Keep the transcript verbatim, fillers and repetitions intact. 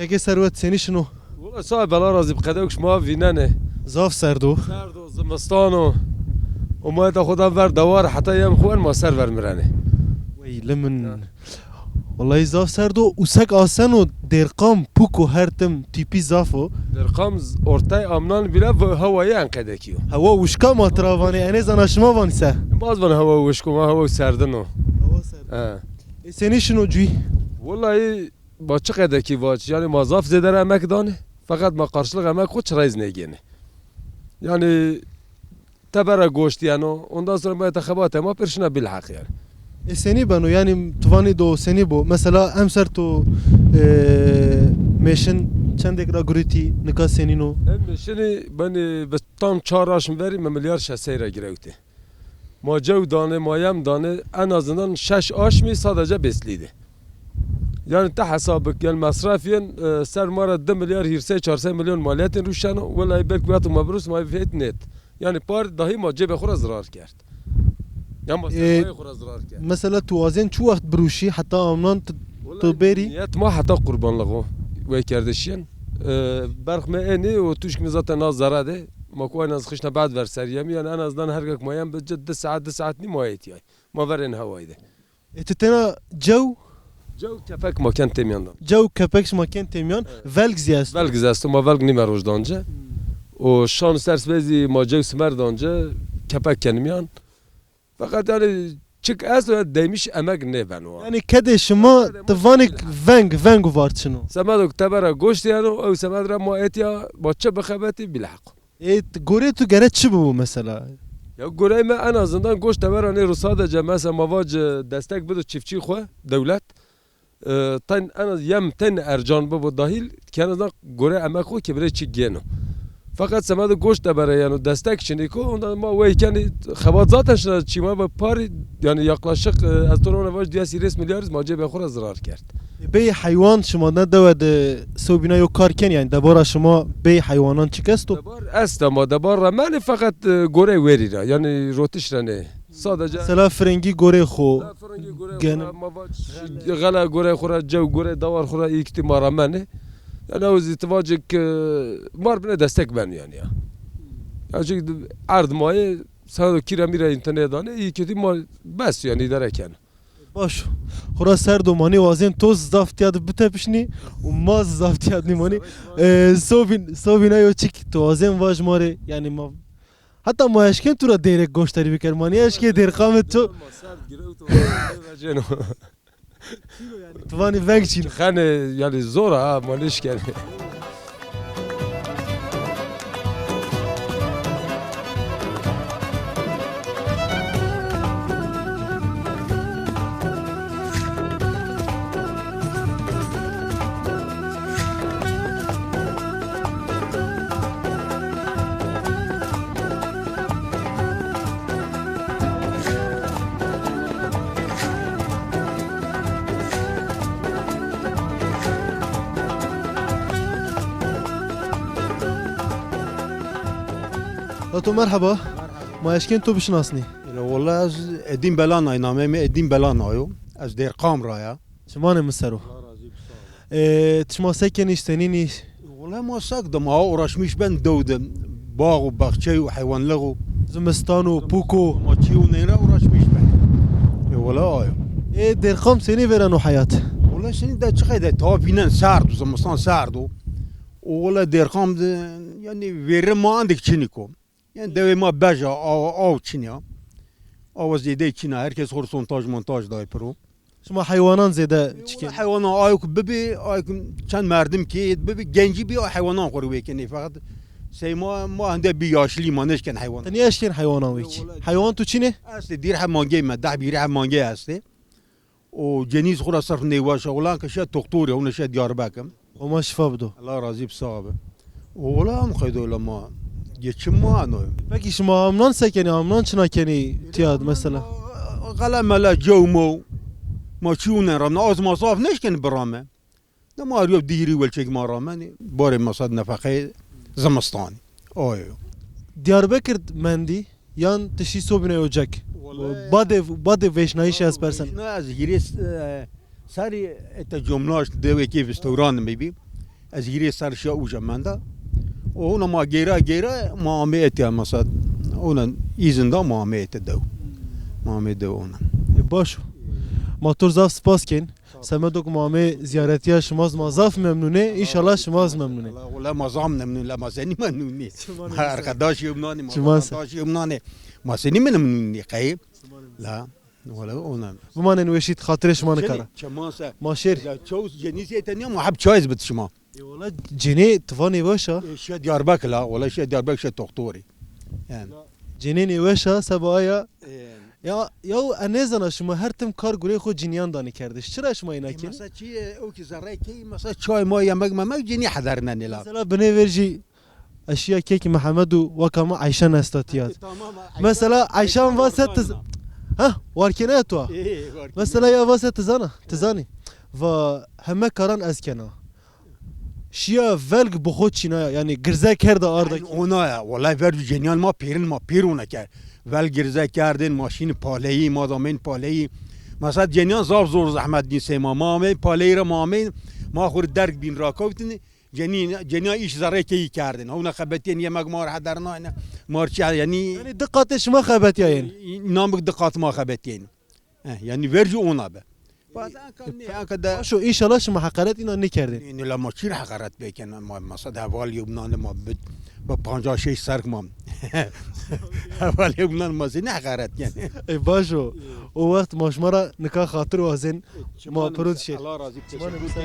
Keke Serwet, senî şino? Wela sağ bela razî bi qedewk şima vînenê. Zaf serd o. Serd o, zimistan o. O ma eta xo da ver dewar heta yem xo en ma ser ver mirenê. Weylî min. Ha. Wellahî zaf serd o. Usek aseno, dêrqam, puko her tim tîpî zaf o. Dêrqam z-, ortay amnan bile v-, hewayê en qedekî yo. Hewa wişka ma tira vanê, enê zana şima vanî se? Ma z van hewa wişk o, ma hewa serdin o. Hewa serdin. He. E, senî şino cûyî? Wellahî, ma çi qedekî vac, yanî ma zaf zêde ra emek danê, feqet ma qarşılıq emek xo çirayî z nêgênê. Yanî tebera goşt yeno, ondan sonra ma ete xebatê ma pêr şina bilheq yanî. E, senî beno? Yanî ti vanî do senî bo? Mesela emser to, e, mêşin çendêk ra gurîtî, nika senîn o? Em mêşinî benî bi tam çar aşm verî mi milyar şeş sey ra girewtê. Ma cew danê, ma yem danê, en azından şeş aşmî sadece beslî de. Yanî ti hesab bik, yanî mesref yên, e, ser ma ra di milyar hîrsey çarsey milyon maliyetên ruşeno, wellahî belkî wexto ma birus ma fêt nêt. Yanî par dahî ma cêbê xo ra zirar kerd. Ya ma E, sermayê xo ra zirar kerd. Mesela tu wazên çi wext biruşî, heta amnan tu, tu Wellahî bêrî? Niyet ma heta qurbanlix o, wêkerdişî yen. E, berx mi ênî û tuşk mi zaten na zere de. Ma ku ayna xişna bad ver serî yemî, yanî en azından her gek ma yem bi ci di saet, di saet nî ma yetîyay. Ma verên hewayî de. E, ti tena cew? Cew kepek ma ken têmîyan dan. Cew kepek şima ken têmîyan. Evet. Velg zî esto? Velg zî esto, ma velg nîme roj dan ci. Hmm. O şan û ser sibê zî ma cew simer dan ci, kepek kenimîyan. Feqet yanî çik esto ya demîş emek nêbeno. Yanî kedê şima ti vanî veng, veng û var çin o? Semedo ke tebera goşt yeno, ew semed ra ma etya, ma çi bixebetî bilheq. E, t-, gorê tu gere çi bibo mesela? Ya gorey mi en azından goşt tebera nêro, sadece mesela ma vac destek bido çiftçî xo dewlet. E, ten, en az yem ten ercan bibo dahil, ki en azından gore emek xo ki bire çi gêno. Fakat semedê goşt tebera yeno destek çinî ko, ondan ma wey kenî xebat zaten şina çîma ve parî, yani yaklaşık, e, ez to rona vaj diyes hîrês milyar iz ma cêbê xo ra zirar kerd. E, bey heywan şima ne dewe de sewbîna yo kar ken, yani debara şima bey heywanan çik esto? Debar est ama debar ra menî fakat, e, gore werî ra, yani rotiş ra nê. Sadece mesela firengî gorê xo. Ha, firengî gorê xo ra, ma va ç-, xele gorê xo ra, cew gorê dawar xo ra îktî ma ra menê. Yani o zî ti vacek, e, mar bine destek ben yani ya. Ya çünkü erd mayê sado kîra mîra întene dane, îktî ma bes yani idare ken. Baş. Xora ser do manî wazên to zaf tîya de bitepişnî û ma zaf tîya de nîmanî. E, sobîn, sobîna yo çik to wazên vaj ma rê, yani ma Heta ma eşkên tu ra dêrek goştarî biker. Ma nêeşkê dêrqamê to. Ma serd girewto, veceno. Tu vanî veng çîn. Xene, yani zor ha, ma nêşkenê. Tato merheba. Merheba. Ma eşkên to bişinasnî? Ela wela ez Edîn Belanay, nameyê mi Edîn Belanay o. Ez Dêrqam ra ya. Çimanê mi ser o. Allah razî bo, sağ ol. E, çima se kenî, senîn î? Wela ma sek de ma uğraşmış ben dew de. Bağ û baxçey û heywanlix û. Zimistan û pûk û. Ma çî û neyra uğraşmış ben. E, wela ayo. E, Dêrqam senî vêreno heyat? Wela senî de çi qeyde, tawa vînen serd o, zimistan serd o. Û wela Dêrqam de, yani vêrî ma endik çinîk o. Yani dewê ma bej a, aw, aw çin ya. Awa zêdey çin a, herkes xo rê sontaj montaj day piro. Şima heywanan zêde çikên? Heywanan ayo ku bibî, ayo ku çend merdim ki bibî, gencî bî, heywanan xo rê wêkenê. Feqet sey ma, ma hende bî yaşlî ma nêşken heywanan. Ti nêeşkên heywanan wêkî? Heywan tu çin ê? Estê, dîr heb mangey me, deh bîrî heb mangey estê. O cenîz xo ra sirf nêweş a. Ulan ke şe doktor ya, hona şe Diyarbekir. Homa şifa bido. Allah razî bi, sağ bi. O ulan xedo la ma geçim ma no. Peki şima amnan se kenî, amnan çina kenî tiyad mesela? Qele mele cew mo. Ma çî ûne ramne, az ma zaf nêşkenî birame. Ne ma riyo dîrî welçek ma ramenî. Barê ma sad nefeqeyê zimistanî. Oyo. Diyarbekir mendî. Yan ti şî sobîna yo cek? Wele badê, badê vêşnayîşî ez persena. Vêşna ez hîrê, e, serî ete Comlaş dewekê Vistewran mi bî. Ez hîrê serr şiya uca menda. Ona ma gêra gêra ma amê etya mesela. Ona îzin da ma amê ete dew. Ma amê dew ona. E, baş o. Ma to zaf spas kên. Semedo ku ma amê ziyaretiya şima, ma zaf memnun ê. Înşallah şima zî memnun ê. Wala ma zaf memnun, la ma senî memnun nî. Ma arkadaş yewmnanê, ma Çiman se. Arkadaş yewmnanê. Ma senî memnun nî qey. La wala ona. Bimanên weşît, xatirê şima nikara. Çeman se. Ma şêr. Ya çoğu cenîz eteniya ma hep çay zbit şima. E, wala cenê tivanê weş a. E, şe Diyarbakır la, wala şe Diyarbakır şe doktorî. Yani. Cenê nêweş a, seba aya. E, Ya, ya e nêzana şima her tim kar gurê xo cinîyan danî kerdiş. Çira şima îna e, kenî? Mesela çi e, o ki zerre key, mesela çay ma yemek memek cenî hedernenê la. Mesela binê ver jî eşiya kekî Mihemed û weka mi Eyşan esta tîya. Tamam. Mesela Eyşan va se tiz. Ha, warkene tu. E, var ki. Mesela ya va se tizana, tizanî. Va heme karan ez kena. Şiya velg bi xo çînaya, yanî girze kerda arda. Ona ya, wallay vercu cenîyan ma pêrin ma pêr ona kerd. Vel girze kerdin, ma şîn paleyî, ma damên paleyî. Mesela cenîyan zaf zor zehmet dîn sey ma. Ma amên paleyî ra ma amên, ma xo rê derg bîn rakewtin. Cenî, cenîyan îş zerrê keyî kerdin. Hewna xebetîyen yemek ma rê hedernayne. Ma rê çi, yanî. Yanî di qatê şima xebetîyayên. Namik di qat ma xebetîyen. Eh, yanî vercu ona be. Bazen kan ne, anka da. Başo, înşallah şima heqaret îna nêkerdên. Ne la ma çîr heqaret bêken, ma mesela heval yewmnanê ma bi, bi pancas şeş serk ma. Heval yewmnanê ma zî ne heqaret yani. E, başo. O wext ma şima ra nika xatir wazên. Ma piro dişê. Allah razı olsun. Bimanên weşî.